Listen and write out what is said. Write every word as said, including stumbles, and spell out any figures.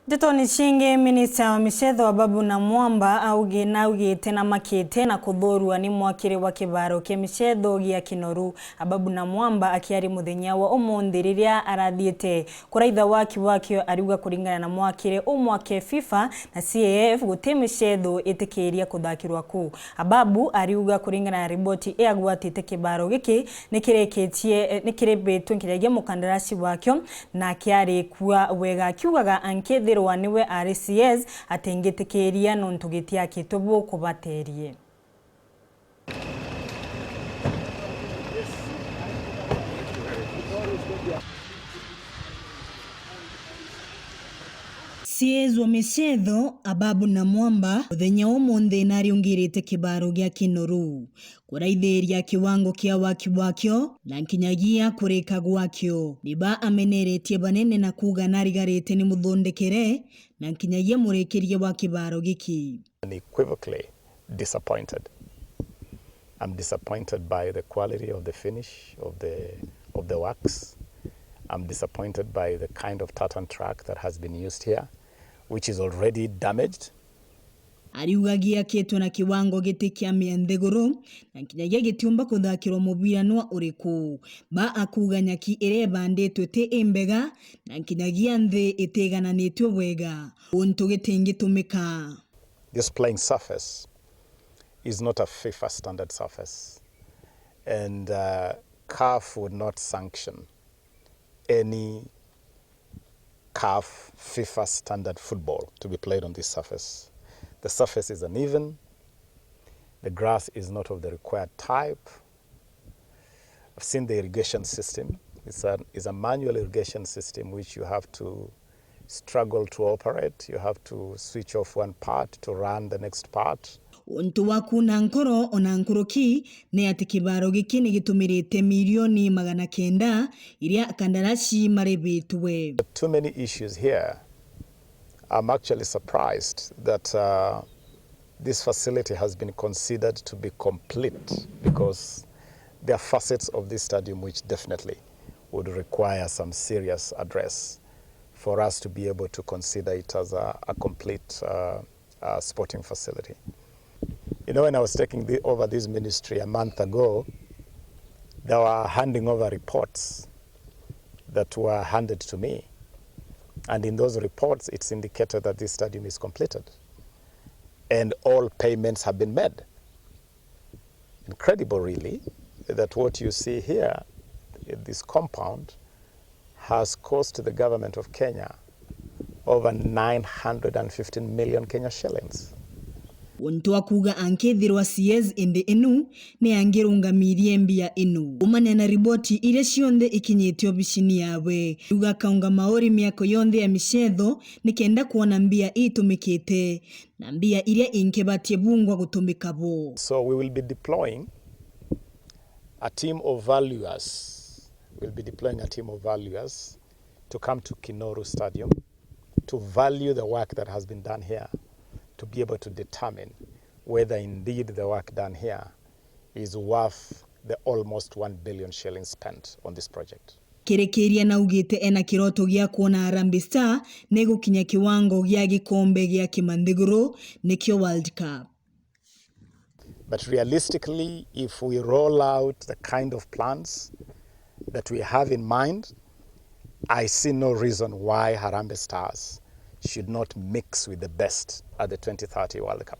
Ndeto ni cingi, minista wa micetho Ababu Namwamba augi-, naugite na makite na kuthuurua ni mwakire wa kibaro kia micetho gia Kinoru. Ababu Namwamba akiari muthenya wa umunthi riria arathiite kuraitha waki wakio, ariuga kuringana na mwakire u mwake FIFA na C A F guti micetho itikiria kuthakirwa ku. Ababu ariuga kuringana na riboti iagwatite kibaro giki nikirikitie, nikiribitwe nkinyagia mukandarasi wakio, na akiarikua wega akiugaga ankethirwa niwe ari C S atingitikiria nontu gitiakitwe bu kubaterie. C S wa micetho, Ababu Namwamba, muthenya umunthi nariungirite kibaro gia Kinoru kuraithiria kiwango kia waki wakio na nkinyagia kurika gwakio. Niba ameneretie banene na kuuga narigarite ni muthondekere na nkinyagia murikirie wa kibaro giki. Unequivocally disappointed. I'm disappointed by the quality of the finish of the, of the works. I'm disappointed by the kind of tartan track that has been used here, which is already damaged. Ariuga giakitwe na kiwango giti kia mia nthiguru, na nkinyagia gitiumba kuthakirwa mubira nwa uriku. Ba akuuga nyaki iria ibanditwe ti imbega, na nkinyagia nthi itigananitwe bwega, untu gitingitumika. This playing surface is not a FIFA standard surface, and, uh, CAF would not sanction any CAF FIFA standard football to be played on this surface. The surface is uneven. The grass is not of the required type. I've seen the irrigation system. It's a, it's a manual irrigation system which you have to struggle to operate. You have to switch off one part to run the next part. Untu wa kuuna nkoro ona nkuruki ni ati kibaro giki ni gitumirite milioni magana kenda iria kandarasi maribitwe. Too many issues here. I'm actually surprised that, uh, this facility has been considered to be complete, because there are facets of this stadium which definitely would require some serious address for us to be able to consider it as a, a complete, uh, uh, sporting facility. You know, when I was taking the, over this ministry a month ago, there were handing over reports that were handed to me. And in those reports, it's indicated that this stadium is completed and all payments have been made. Incredible, really, that what you see here, this compound, has cost the government of Kenya over nine hundred and fifteen million Kenya shillings. Untu wa kuuga ankethirwa C S indi inu ni angirungamirie mbia inu. Kumania na riboti iria cionthe ikinyite obicini yawe, riuga kaunga mauri miako yonthe ya micetho nikenda kwona mbia itumikite na mbia iria inkibatie bungwa gutumika bo. So we will be deploying a team of valuers. We'll be deploying a team of valuers to come to Kinoru Stadium to value the work that has been done here, to be able to determine whether indeed the work done here is worth the almost one billion shillings spent on this project. Kirikiria naugite ena kiroto gia kwona Harambee Star ni gukinya kiwango gia gikombe gia kimanthiguru, nikio World Cup. But realistically, if we roll out the kind of plans that we have in mind, I see no reason why Harambee Stars should not mix with the best at the twenty thirty World Cup.